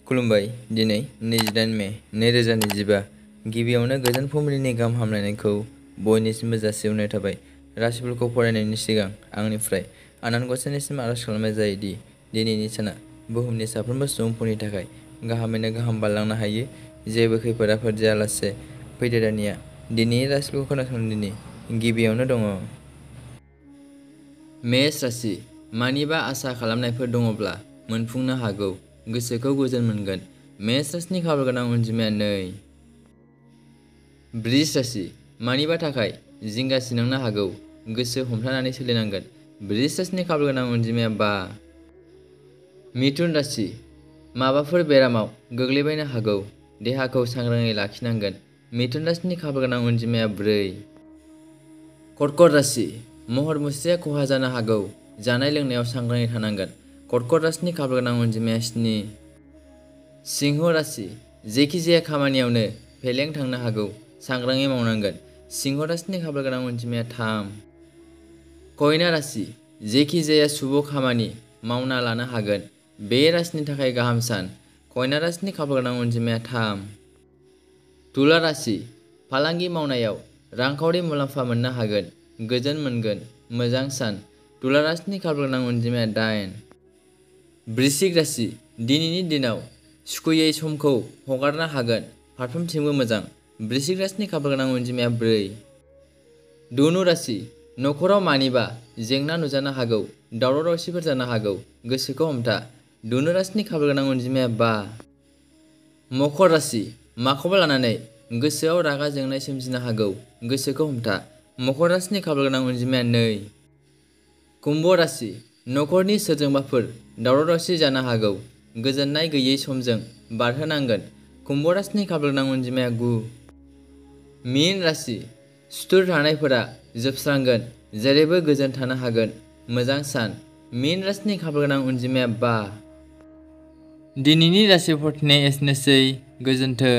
खुलुमबाय। दिनै 28 मे 2025 गिबियावनो गोजोन फुंबिलिनि गाहाम हामलायनायखौ बयनिसिमबो जासिहरनाय थाबाय। राशिफोरखौ फरायनायनि सिगां आंनिफ्राय आनान गसाइनिसिम आरज खालामनाय जायोदि दिनैनि साना बुहुमनि साफ्रोमबो सुबुंफोरनि थाखाय गाहामैनो गाहाम बारलांनो हायो। जेबो खैफोद आफोद जायालासे फैदो दानिया दिनैनि राशिफोरखौ खोनासंदिनि। गिबियावनो दङ मेष राशि। मानिबा आसा खालामनायफोर दङब्ला मोनफुंनो हागौ। गोसोखौ गोजोन मोनगोन। मेष राशिनि खाफाल गोनां अनजिमाया 2। बृष राशि। मानिबा थाखाय जिंगासिनांनो हागौ। गोसो हमथानानै सोलिनांगोन। बृष राशिनि खाफाल गोनां अनजिमाया 5। मिथुन राशि। माबाफोर बेरामाव गोग्लैबायनो हागौ। देहाखौ सांग्राङै लाखिनांगोन। मिथुन राशिनि खाफाल गोनां अनजिमाया 4। कर्कट राशि। महर मुस्रिया खहा जानो हागौ। जानाय लोंनायाव सांग्राङै थानांगोन। कर्कट राशिनि खाफाल गोनां अनजिमाया 7। सिंह राशि। जेखि जाया खामानियावनो फेलें थांनो हागौ। सांग्राङै मावनांगोन। सिंह राशिनि खाफाल गोनां अनजिमाया 3। कन्या राशि। जेखि जाया शुभ खामानि मावना लानो हागोन। बे राशिनि थाखाय गाहाम सान। कन्या राशिनि खाफाल गोनां अनजिमाया 3। तुला राशि। फालांगि मावनायाव रांखावरि मुलाम्फा मोननो हागोन। गोजोन मोनगोन। मोजां सान। तुला राशिनि खाफाल गोनां अनजिमाया 8। वृश्चिक राशि। दिनैनि दिनाव सुखुयै समखौ हगारनो हागोन। फारफ्रोमथिंबो मोजां। वृश्चिक राशिनि खाफाल गोनां अनजिमाया 4। धनु राशि। नखराव मानिबा जेंना नुजानो हागौ। दावराव दावसिफोर जानो हागौ। गोसोखौ हमथा। धनु राशिनि खाफाल गोनां अनजिमाया 5। मकर राशि। माखौबा लानानै गोसोआव रागा जोंनाय सोमजिनो हागौ। गोसोखौ हमथा। मकर राशिनि खाफाल गोनां अनजिमाया 2। कुम्भ राशि। नखरनि सोरजोंबाफोर दावराव दावसि जानो हागौ। गोजोननाय गैयै समजों बारहोनांगोन। कुम्भ राशिनि खाफाल गोनां अनजिमाया 9। मीन राशि। सुथुर थानायफोरा जोबस्रांगोन। जेरैबो गोजोन थानो हागोन। मोजां सान। मीन राशिनि खाफाल गोनां अनजिमाया 5। दिनैनि राशिफोरनि एसेनोसै। गोजोन्थों।